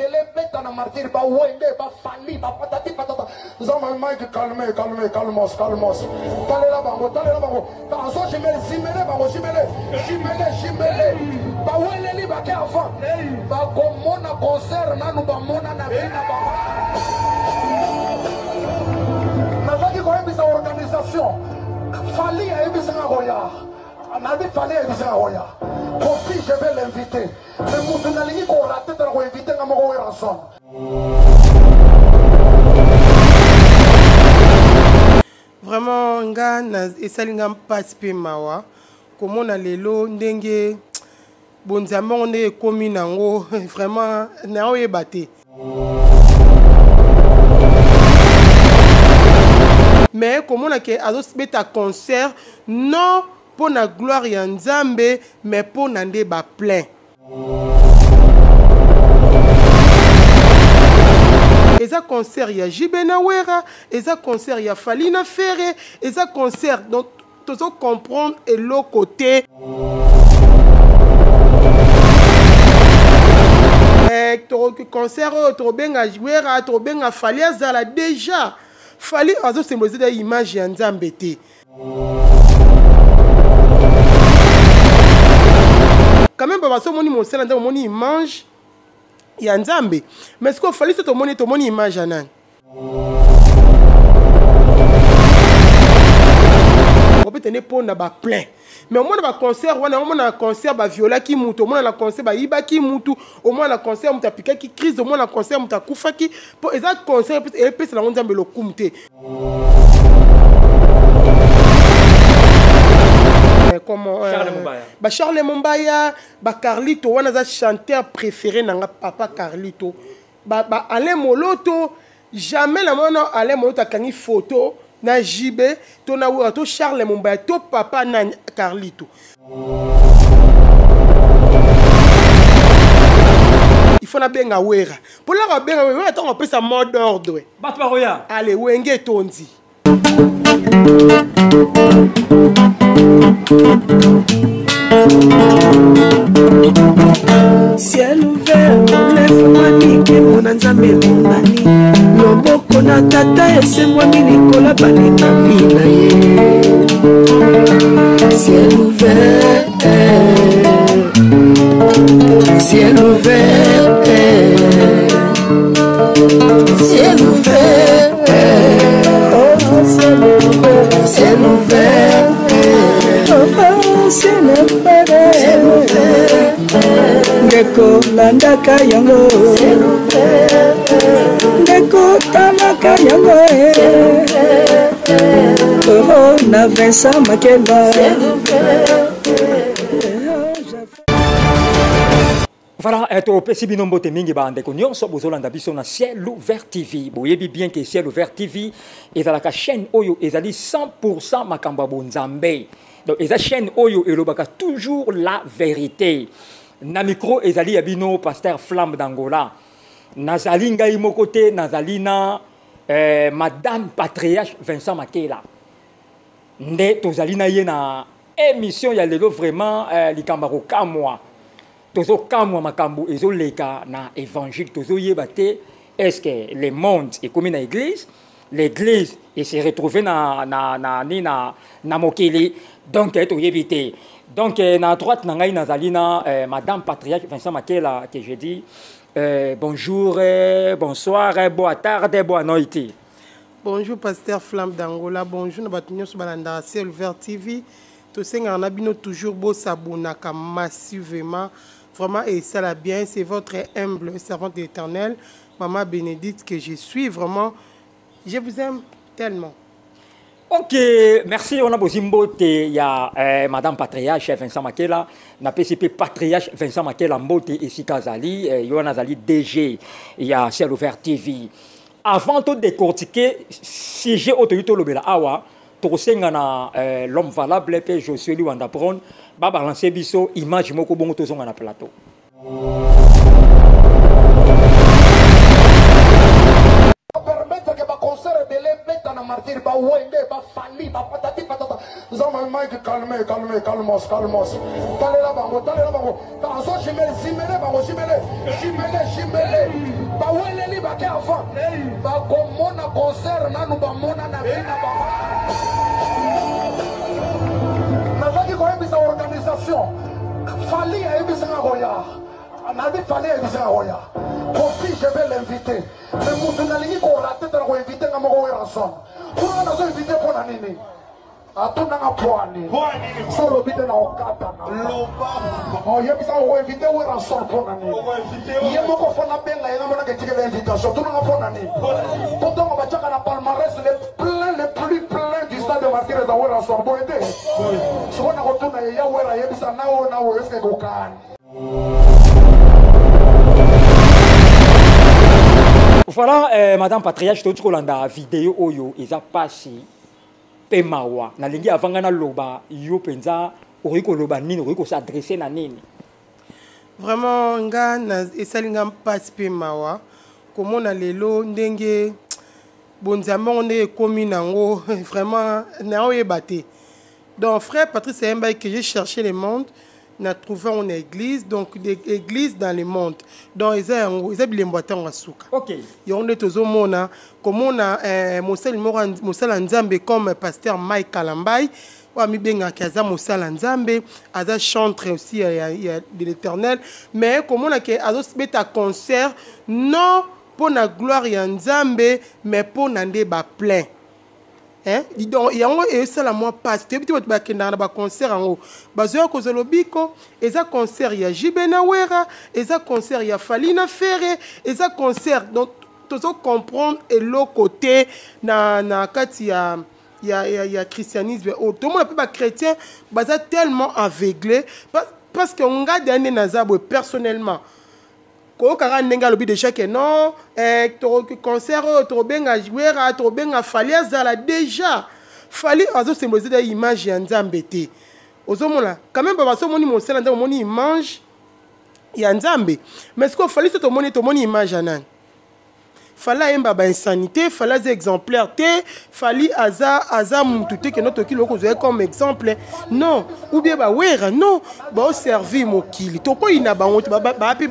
ebele ebeta na martyr, ba wenge, ba fally, ba patati patata. Nzambe Mike calme, calme, calmos, calmos. Talela bango, talela bango. Azo jimele, jimele bango, jimele, jimele, jimele. Baweleli bake avant. Bakomona concert nanu bamona na vie na bango. Nazaki koyebisa organisation. Fally ayebisaka koya. Nabi Fally ayebisaka koya. Kofi je vais l'inviter. Mais mutu nalingi ko rater te na ko inviter nga moko Werrason. Vraiment nga na esali nga mpasi mpe mawa komona lelo ndenge bonzambe yango ndenge ekomi nango vraiment naoyeba te. Mais komona ke azobeta concert non mpo na gloire ya Nzambe mais mpo na nde ba plein. Eza concert ya JB na Wera, eza concert ya Fally na Ferre, eza concert donc tozo comprendre eloko te. Eh, concert oyo tokobenga Wera, tokobenga Fally azala déjà. Fally azo symboliser image ya Nzambe te. Quand même baba so omoni mosala nzambe omoni image ya nzambe mais sikoyo fali so tomoni tomoni image ya nani obeta nde mpo na baplein mais omona baconcert wana omona na concert baviolaki motu omona na concert bayibaki motu omona na concert moto apikaki crise omona na concert moto akufaki mpo eza concert epesela yango nzambe lokumu te Comment, Charles Mombaya. Ba Charles Mombaya, ba Carlito, wana aza chanteur préféré na nga papa Carlito. Ba, ba Alain Moloto, jamais na mona Alain Moloto akangi photo na JB to na Wera to Charles Mombaya to papa na Carlito. Il faut nabenga Wera. Mpo laka benga Wera ntango apesa mot d'ordre. Bato bakoya. Ale wenge etondi. Ciel ouvert olefungwami nkembo na nzambe emonani loboko na tata esembwami likolo balingami na ye ciel ouvert ciel ouvert ciel ouvert oh, ciel ouvert ciel ouvert oh, ciel ouvert ciel ouvert ndeko landaka yango ndeko talaka yango oh, na Vincent Makeba. Voilà, eh, topesi bino mbote mingi bandeko nyonso bozolanda biso na Ciel Ouvert TV. Boyebi bien que Ciel Ouvert TV ezalaka chaîne oyo ezali 100% makambo ya bonzambe. Donc eza chaîne oyo elobaka toujours la vérité. Na micro ezali ya bino pasteur Flamme d'Angola. Nazali ngai moko te, nazali na madame Patriarche Vincent Makela. Nde tozali na ye na émission ya lelo vraiment likambo ya kokamwa. Tozokamwa makambo ezoleka na évangile, tozoyeba te est-ce que le monde ekomi na église, l'église et se retrouver na, na, na, ni na, na mokili, donc toyebi te. Donc na droite na ngai nazali na madame Patriarche Vincent Makela que je dis bonjour, bonsoir, boa tarde, boa noite. Bonjour pasteur Flamme d'Angola, bonjour na bato nyonso balandaka Ciel Ouvert TV. Tosengaka na bino toujours bosabonaka massivement. Vraiment, et ça la bien, c'est votre humble servante de l'Éternel, Maman Bénédicte, que je suis vraiment. Je vous aime tellement. Ok, merci. On a besoin de ya Madame Patriarche Vincent Makela, na PCP Patriarche Vincent Makela Mbote et Sikazali, Yohana Zali DG, il y a Ciel Ouvert TV. Avant de décortiquer sujet autorité lobela awa, tokosenga na l'homme valable pe Josué Liwanda Brown ba balancer biso image moko bongo tozonga na plateau. Permettre que ba concert ebele ebeta na martyr, ba wenge, ba fally, ba patati patata. Nzambe Mike calme, calme, calmos, calmos. Talela bango, talela bango. Azo jimele, jimele bango, jimele. Jumele, jumele. Baweleli bake avant. Bakomona concert nanu bamona na vie na bango. Nazaki koyebisa organisation. Fally ayebisaka koya. Nabi Fally ayebisaka koya. Koffi, je vais l'inviter. Mais mutu nalingi korate te na koinvite nga moko Werrason. Kuna nazo invite mpo na nini? Atunanga pwani so olobi te na okatana oyebisa okoinvite Werrason mpo na nini? Ye moko fo nabenga ye namonaka etikela invitation. Tunanga mpo na nini? Po ntongo batiaka na palmarès le plein, le plus plein du stade de Martyrs eza Werrason, boye te? Sikoyo nakotuna ye ya Wera, ayebisa na oyo na oyo eske ekokani. Voilà, madame Patriarche, toti kolanda video oyo eza pasi mpe mawa. Nalingi avanga naloba, yo mpenza okoki koloba nini, okoki kos'adresser na nini? Vraiment, nga esali nga mpasi mpe mawa komona lelo ndenge bonzambe yango ndenge ekomi nango. Vraiment, naoyeba te. Donc frère Patrice ayembaki que j'ai cherché le monde, na trouvé en église, donc église dans le monde. Donc eza yango, eza bilembo ya ntango ya suka. Yango nde tozomona komona mosali moko, mosala Nzambe comme pasteur Mike Kalambay, oyo amibengaka aza mosala Nzambe, aza chantre aussi ya de l'Éternel, mais komona ke azobeta concert non mpo na gloire ya Nzambe, mais mpo na nde baplein. Hein? Donc yango esala mwa pasi. Toyebi te bato bakendaka na baconcert yango bazoya kozwa lobiko. Eza concert ya JB na Wera, eza concert ya Fally na Ferre, eza concert. Donc tozo comprendre eloko te na kati ya christianisme oyo. Tomona mpe bachrétien baza tellement aveuglé, parce que nga de nde naza boye personnellement, koyokaka ndenge alobi déjà ke non, concert oyo tokobenga Wera, tokobenga Fally. Azala déjà Fally azosymboliser da image ya Nzambe te. Ozomona quand même baso omoni mosala Nzambe, omoni image ya Nzambe, mais sikoyo Fally so tomoni image ya nani? Fally ayemba bainsanité, Fally aza exemplaire te, Fally aza mutu te kendo toki loko kozwa comme exemple, non. Ou bien bawera, non, baoservir mokili, tokoyina bango te, baa mpe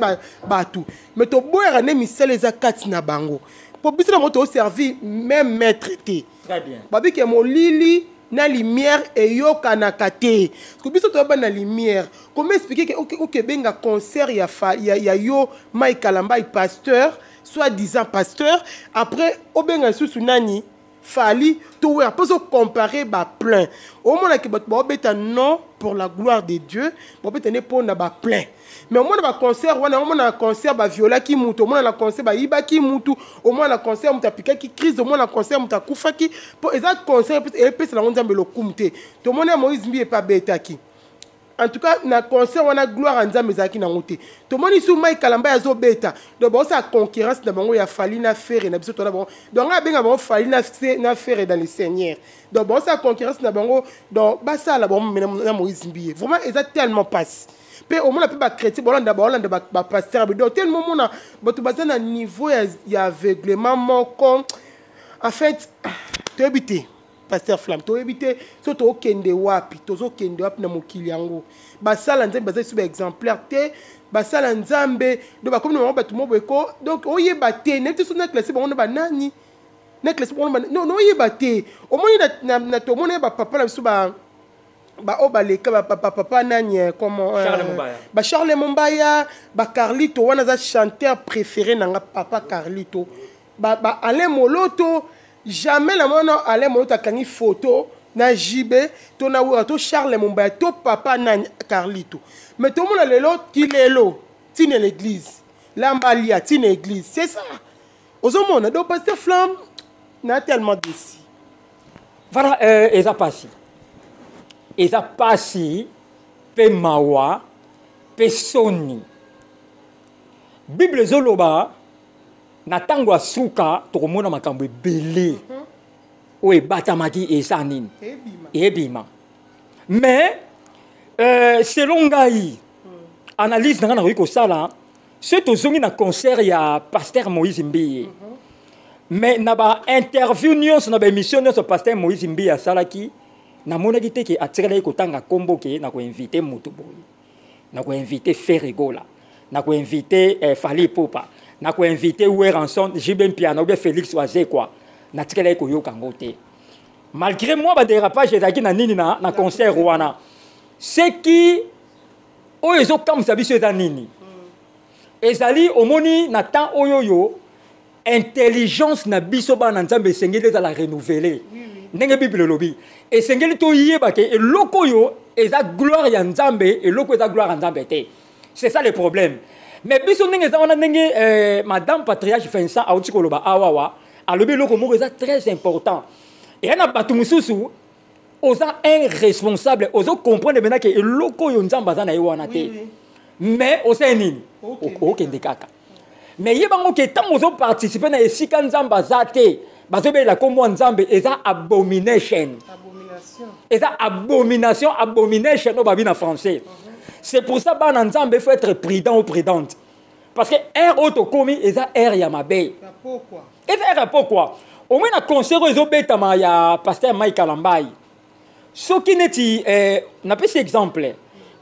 bato, mais toboyaka nde misala eza kati na bango, po biso nango toservir même maître te. Très bien. Babike molili na lumière eyokanaka te. Parce que biso toyeba na lumière. Comment expliquer que okebenga concert ya yo Mike Kalambay, pasteur, soi-disant pasteur, après obenga lisusu nani, Fally to Wera, mpo ozocompare baplein? Omonaki bato baobeta non pour la gloire de Dieu, baobeta nde mpo na baplein. Mais omona baconcert wana, omona na concert baviolaki mutu, omona na concert bayibaki mutu, omona na concert mutu apikaki crise, omona na concert mutu akufaki, mpo eza concert epesela yango Nzambe lokumu te. Tomoni ya Moïse Mbiye epe abetaki. En tout cas, na concert wana gloire ya Nzambe ezalaki nango te. Tomoni su Mike Kalamba azobeta. Donc baosala concurrence na bango ya Fally na Ferre na biso tona bango. Donc nga abenga bango Fally na Ferre dans le Seigneur. Donc baosala concurrence na bango. Donc basala bango na Moïse Mbiye. Vraiment, eza tellement passe mpe omona mpe bachrétien baolanda bapasteur. Donc tellement omona bato baza na niveau ya aveuglement moko. En fait, toyebi te, pasteur Flamme, toyebi te so tokende wapi, tozokende wapi na mokili yango. Basala Nzambe baza lisusu baexemplaire te. Basala Nzambe, donc bakomi na bango bato mo boye ko. Donc oyeba te, nayebi te so na classe bango na banani, na classe bango non, oyeba te. Omoni na tomoni bapapa na biso ba baoyo baleka, bapapa nani, comment, Charles Mombaya. Ba Charles Mombaya, ba Carlito wana aza chanteur préféré na nga, papa Carlito, ba Alain Moloto. Jamais na mona Alain Moloto akangi photo na JB to na Wera to Charles Mombaya to papa nani, Carlito. Mais tomona lelo ti lelo tina l'église lambalia, tina église, c'est ça ozomona. Donc pasteur Flamme, na tellement déçu. Voilà, eza pasi, eza pasi mpe mawa mpe soni. Bible ezoloba na ntango ya suka tokomona makambo ebele oyo ebatamaki eza nini? Ebima. Mais selon ngai, analyse na ngai nakoki kosala, soki tozongi na concert ya pasteur Moïse Mbiye, mais na bainterview nyonso, na baémission nyonso pasteur Moïse Mbiye asalaki, namonaki te ke atikalaki kotanga nkombo ke na koinvite moto boye, na koinvite Ferre Gola. Na koinvite eh, Fally Ipupa, na koinvite Werrason, JB Mpiana ou bien Félix Wazekwa. Natikalaki koyoka yango te. Malgré moi ba dérapage ezalaki na nini na concert wana. Ce qui oyo ezokamwisa biso eza nini? Ezali omoni na temps oyo oyo intelligence na biso bana Nzambe esengeli ezala renouveler. Ndenge Bible elobi, esengeli toyeba ke eloko oyo eza gloire ya Nzambe, eloko eza gloire ya Nzambe te. C'est ça le problème. Mais biso ndenge eza wana ndenge madame Patriarche Vincent auti koloba awawa, alobi eloko moko eza très important. Eya na bato mosusu oza un responsable, ozo comprendre maintenant que eloko oyo Nzambe aza na ye wana te. Mais osali nini? Okende kaka. Mais yebango ke ntango ozo participer na esika Nzambe aza te, bazobelela kombo ya Nzambe, eza abomination. Abomination. Eza abomination, abomination oyo babi na français. C'est pour ça bana Nzambe, il faut être prudent ou prudente. Parce que air oyo tokomi eza air ya mabe. Ya pokwa. Eza air ya pokwa. Au moins na concert oyo ezobetama ya pasteur Mike Kalambay. Soki neti napesi exemple,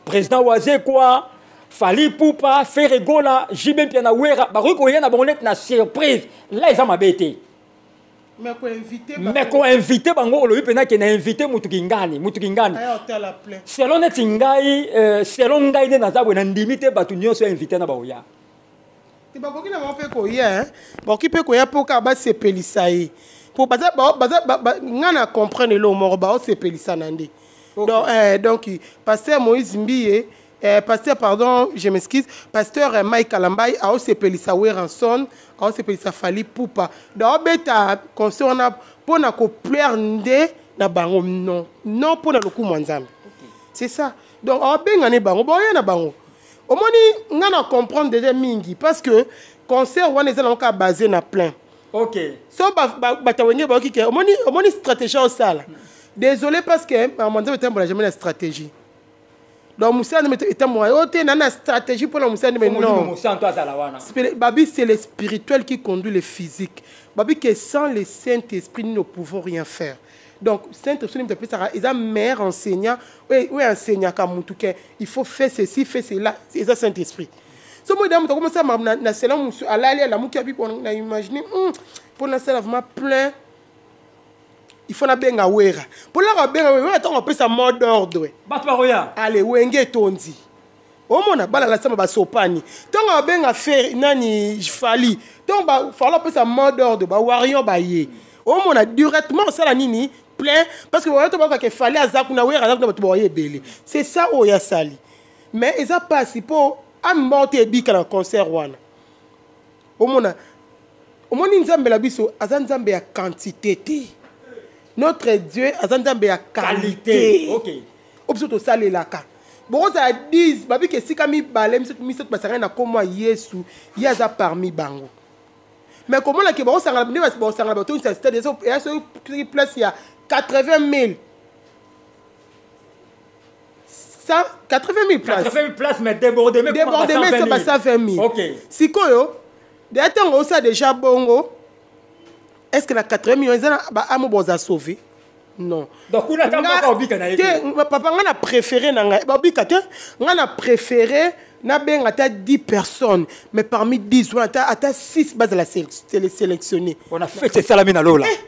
président Wazekwa, Fally Ipupa, Ferre Gola, JB Mpiana Wera, bakoki koya na bango neti na surprise. Là eza mabe te. Mais ko inviter bango. Mais ko inviter bango olobi pena ke na inviter mutu kingani, mutu kingani. Aya hotel à plein. Selon neti ngai selon ngai nde naza boye na ndimi te bato nyonso ya inviter na baoya. Te bakoki na bango mpe koya, hein? Bakoki mpe koya mpo kaka basepelisa ye. Po baza, ba, baza, ba, ba, nga na comprendre eloko moko, baosepelisa na nde. Donc pasteur Moïse Mbiye, pasteur, pardon, je m'excuse, pasteur Mike Kalambay aosepelisa Werrason, aosepelisa Fally Ipupa. Donc obeta concert wana mpo na ko plaire nde na bango, non. Non mpo na lokumu ya Nzambe. C'est ça. Donc obengane bango, boya na bango. Omoni nga na comprendre déjà mingi parce que concert wana eza nango kaka basé na plein. So ba, ba, ba ta wenge ba ki ke omoni, omoni stratégie au sala. Désolé parce que ma nzambe tambola jamais la stratégie. Donc Moussa ne était moi, oh, t'es na stratégie pour la Moussa, mais Faut non. Moussa, toi, ça, la wana. Spiri-, Babi, c'est le spirituel qui conduit le physique. Babi, que sans le Saint-Esprit, nous ne pouvons rien faire. Donc, Saint-Esprit, nous appelle ça, ils ont meilleur enseignant, oui, oui, enseignant comme Moutou, que il faut faire ceci, faire cela, c'est ça, Saint-Esprit. So, moi, dans mon comment ça, ma, na, na, c'est là, Moussou, à l'aller, la mouki, on a imaginé, pour la salle, vraiment plein. Il faut la benga wera. Pour la benga wera, attends, on peut ça mot d'ordre. Bato baroya. Allez, wenge tondi. Omona bala la sama ba sopani. Tant on benga fer nani fali. Tant ba fala peut ça mot d'ordre ba warrior ba ye. Omona directement ça la nini plein parce que warrior to ba ke fali azakuna wera azakuna bato ba ye belé. C'est ça oya sali. Mais eza pas si po a monter bika na concert wana. Omona omoni nzambe la biso aza nzambe ya quantité te. Notre Dieu aza nzambe ya qualité. Qualité. OK. Obiso to salelaka. Bon, ça 10, babi ke sika mi balé, miso, miso, basanga na komo Yesu, ye aza parmi bango. Mais comment la ke ba osanga, ne ba osanga ba to sa stade, so, ya so, place ya 80 000. Cent, 80 000 places. 80 000 places, mais débordé, mais Débordé, mais ça va 120 000. OK. Sikoyo, de tango osa déjà bongo. Est-ce que la 80 millions, ils ont, bah, amo boza sauvé? Non. Donc, on a Nga pas obika na te, ye. nga, papa, nga na préféré na nga. Ba obika te, nga na préféré, na benga ata 10 personnes, mais parmi 10, on ata, ata 6 bases la sélectionner. On a fait ce salami na lola. Eh,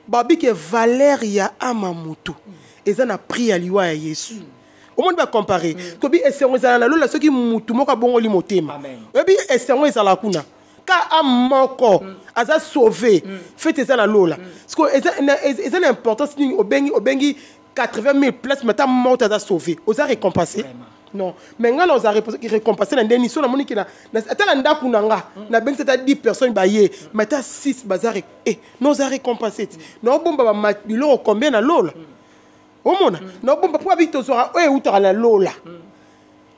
ba obika valeur ya ama mutu. Eza na prix ya liwa ya Yesu. Au monde va comparer. Tobi esengo ezala na lola soki mutu moko abongoli motema. Amen. Oyebi esengo ezala kuna. Ka a moko, aza sauvé. Faites ça na lola. Parce que eza na, eza na importance nini obengi, obengi 80 000 places, mais ta mort aza sauvé. Oza récompensé. Vraiment. Non. Mais nga na oza récompensé na ndeni so na moni ki na, na, ata na ndaku na nga, na bengi ata 10 personnes ba ye, mais ata 6 baza ré-, eh, non, oza récompensé. Na obomba ba biloko combien na lola? Omona, na obomba po abi tozwaka oyo eutaka na lola.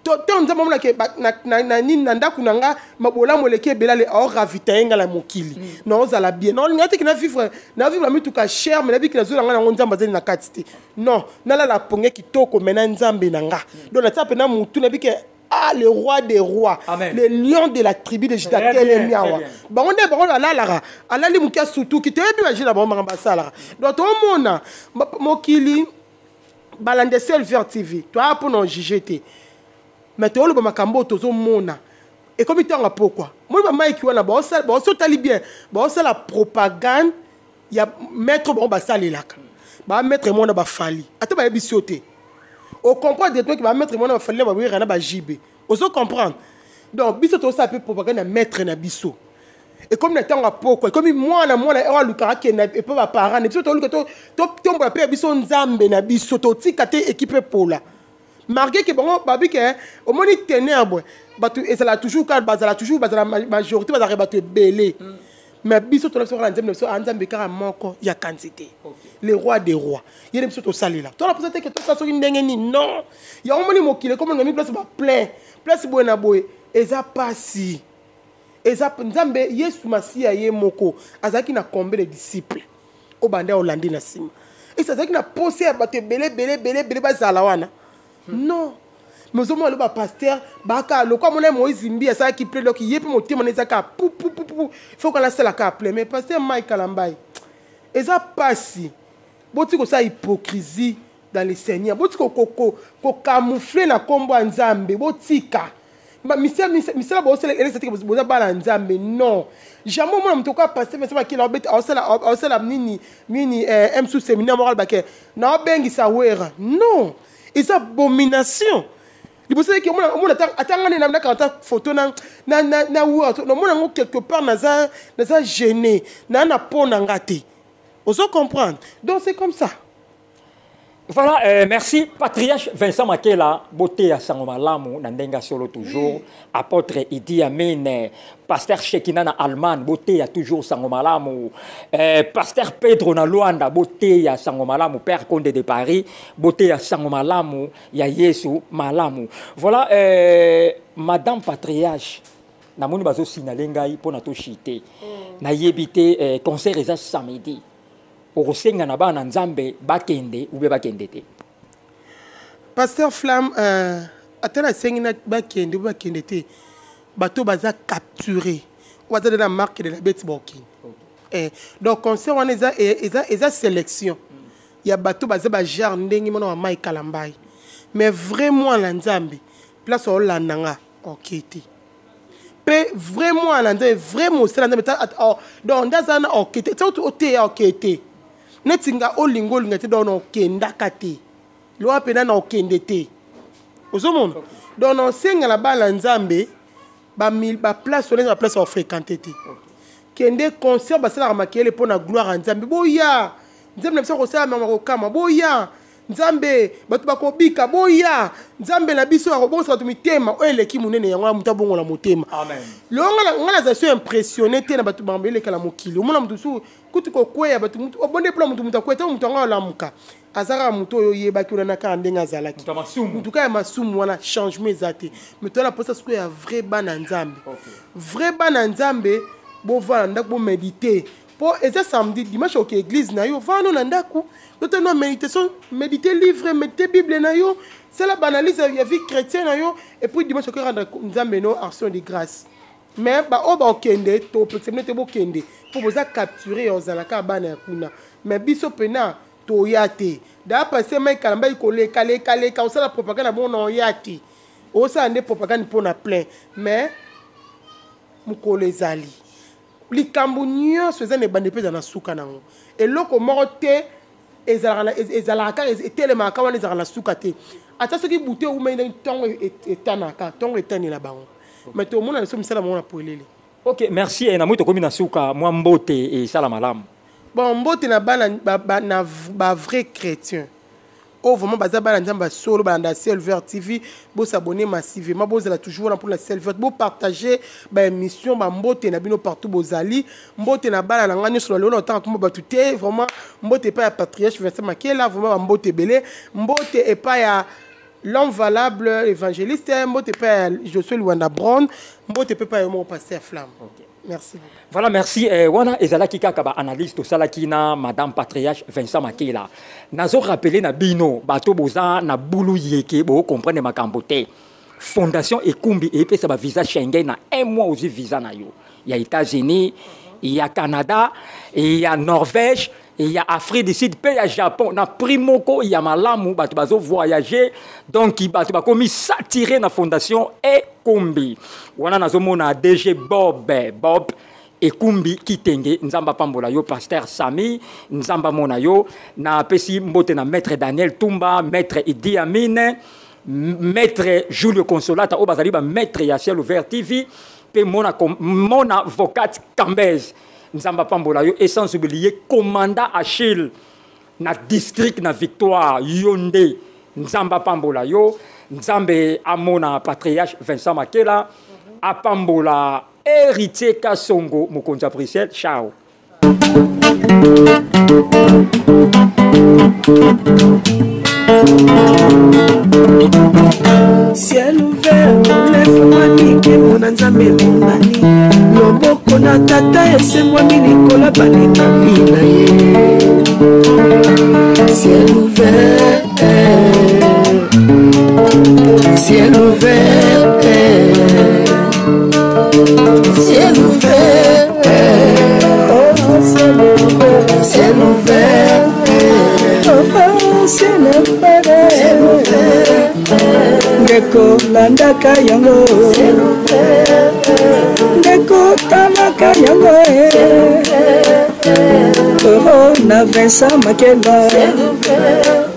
To, to nzambe amona ke ba, na, na, na, nini, na ndako na nga, mabolamu eleki ebele, ale, ao ravitailler nga na mokili. Na ozala bien. Na olinga te ke na vivre, na vivre mituka cher, mais nayebi ke nazola nga nango nzambe azali na kati te. Non, nalala ponge kitoko, mais na nzambe na nga. Donc, natia pe na mutu, nayebi ke, ah, le roi des rois. Amen. Le lion de la tribu de Juda, Très quel est bien, miawa. très bien. Bango nde bango balalaka. Alali moke asutuki te, oyebi ba jeu na bango makambo basalaka. Donc, tomona, mokili, balande Ciel Vert TV, toya mpo na juger te. Mais toyoloba makambo oyo tozomona. Ekomi ntango ya pokwa. Moni bamaiki wana baosotali bien, baosala propagande ya maître bango basalelaka. Ba maître mwana bafali ata bayebisi yo te, ocomprendre directement ke bamaître mwana bafali na bawera na bajibe, ozo comprendre. Donc biso tozosala mpe propagande ya maître na biso. Ekomi na ntango ya pokwa, ekomi mwana mwana oyo alukaka akende epe baparent na biso, toluka tombola mpe ya biso Nzambe na biso, totika te équipe epola, malgré ke bango babi ke omoni ténèbre, bato ezala toujours kaka, bazala toujours, bazala majorité, bazalaka bato ebele. Mais biso tola biso kaka na Nzambe na biso, a Nzambe kaka moko ya quantité, le roi des rois, ye nde biso tosalela. Tola mposa te ke tosala soki ndenge nini, non. Yango moni mokili ekomi ngami place baplein, place boye na boye, eza pasi. Eza Nzambe Yesu Masiya ye moko azalaki na combien de disciples oyo banda olandi na nsima? Ese azalaki na posa ya bato ebele ebele ebele ebele bazala wana? Non. Mais ozomona lo bapasteur baka lokwa mona Moïse Mbi asalaki plein, donc ye mpe motema na ezaka pupupupu, faut kala asalaka plein. Mais pasteur Mike Kalambai, eza pasi. Boti kosala hypocrisie dans le Seigneur, boti kocamoufler na nkombo ya Nzambe, botika misala bosala elesa te boza bana Nzambe. Non, jamais. Omona moto okoya pasteur Vincent Makela aosala nini nini, msu séminaire moko alobake naobengisa Wera. Non, eza abomination. Liboso eke omona ata nga nde nakanga ata photo na Wera, namona yango quelque part, naza gêné na po na nga te, ozo comprendre. Donc c'est comme ça. Voilà, merci. Patriarche Vincent Makela, beauté à sango malamu, na ndenga solo toujours. Apôtre Idi Amin, pasteur Shekina na Allemagne, beauté à toujours sango malamu. Pasteur Pedro na Luanda, beauté à sango malamu. Père Condé de Paris, beauté à sango malamu, ya Yesu malamu. Voilà, Madame Patriarche, namoni bazo signaler ngai pona to chiter. Na yebite concert eza samedi. Okosenga na bana Nzambe bakende ube bakende te? Pasteur Flamme, ata nasengi na bakende ube bakende te, bato baza capturé, oyo baza na marque de la bête, bakokende. Donc concert wana eza sélection ya bato baza bagenre ndenge mona wa Mike Kalambai. Mais vraiment na Nzambe place olanda nga oke te, mpe vraiment na Nzambe, vrai mosala Nzambe, donc nde aza na oke te. Ti oteya oke te, neti nga olinga olinga te, donc na okendaka te, lowa mpena na okende te, ozomona. Donc na osengela bana Nzambe, baplace wana eza baplace bafréquente te. Kende concert basalaka makelele mpo na gloire ya Nzambe. Boya, Nzambe na biso akosala mama kokama. Boya, Nzambe bato bakobika. Boya, Nzambe na biso akobongisa bato mitema. Oyo eleki monene yango wana, moto abongola motema. Lelo nga naza so impressionné te na bato bango eleka na mokili. Omona moto mosusu kutu kokweya, bato obonde mpona moto, moto akweya, ntango moto yango alamuka, aza kaka moto oyo oyebaki wana kaka ndenge azalaki. Moto ya masumu. Motu kaka ya masumu wana, changement eza te. Mais toza na mposa sikoyo ya vrai bana Nzambe. Vrai bana Nzambe, bovanda ndako, bomédite, mpo eza samedi, dimanche oke église na yo, vanda na ndako, totano méditation, médite livre, médite Bible na yo, sala baanalyse ya vie chrétien na yo, et puis dimanche oke rendre Nzambe no action de grâce. Mais baoyo bakokende, topekisa bino te bokende, mpo boza capturé ya ozala kaka bana ya kuna. Mais biso mpena toya te. Daa pase Mike Kalambai kolekalekaleka osala propagande bongo na oya te, osala nde propagande mpo na plein. Mais mokolo ezali, likambo nyonso eza na ebande mpe eza na suka nango. Eloko moko te ezalaka kaka etelemaka wana, ezalaka na suka te. Ata soki bute eumai ndenge, ntongo etanaka, ntongo etanela bango. Mais tomona biso misala bango na polele. Ok, merci. E namoi tokomi na suka, mwa mbote esala malamu. Bon, mbote na bana na bavrai chrétien oyo vraiment baza bana Nzambe basolo, balanda Ciel Vert TV. Bosabonner massivement, bozala toujours wana mpona Ciel Vert, bopartage baémission. Bambote na bino partout bozali. Mbote na bana na ngai nyonso na lelo na otanga komba bato te. Vraiment mbote epai ya patriarche Vincent Makela, vraiment bambote ebele. Mbote epai ya l'homme valable évangéliste, mbote epai ya Josué Luanda Brown, mbote mpe epai ya yo moko pasteur Flamme. Merci. Voilà, merci. Wana ezalaki kaka ba analyse tosalaki na madame patriarche Vincent Makela. Nazo rappeler na bino bato boza na bulu yeke bo comprendre makambo te. Fondation Ekumbi epesa ba visa Schengen na un mois, ozwi visa na yo. Ya États-Unis, ya Canada, ya Norvège, ya Afrique du Sud pe ya Japon na prix moko ya malamu. Bato bazo voyager, donc bato bakomi s'attirer na fondation. E Ekumbi. Wana nazomona DG Bob, Bob Ekumbi Kitenge, Nzambe apambola yo, Pasteur Sami, Nzambe amona yo, napesi mbote na Maître Daniel Tumba, Maître Idi Amin, Maître Julio Consolata, oyo bazali ba maître ya Ciel Ouvert TV, pe mona, mona Vocat Cambez, Nzambe apambola yo, et sans oublier Commandant Achille, na district na Victoire, Yonde, Nzambe apambola yo, Nzambe amona Patriarche Vincent Makela, apambola Héritier Kasongo, mokonzi ya Bruxelles, ciao. Ciel ouvert olefungwami nkembo na nzambe emonani loboko na tata esembwami likolo balekami na ye ciel ouvert ciel ouvert ciel ouvert oh, ciel ouvert ciel ouvert oh, ciel ouvert ciel ouvert ndeko landaka yango ndeko talaka yango oh, na Vincent Makela.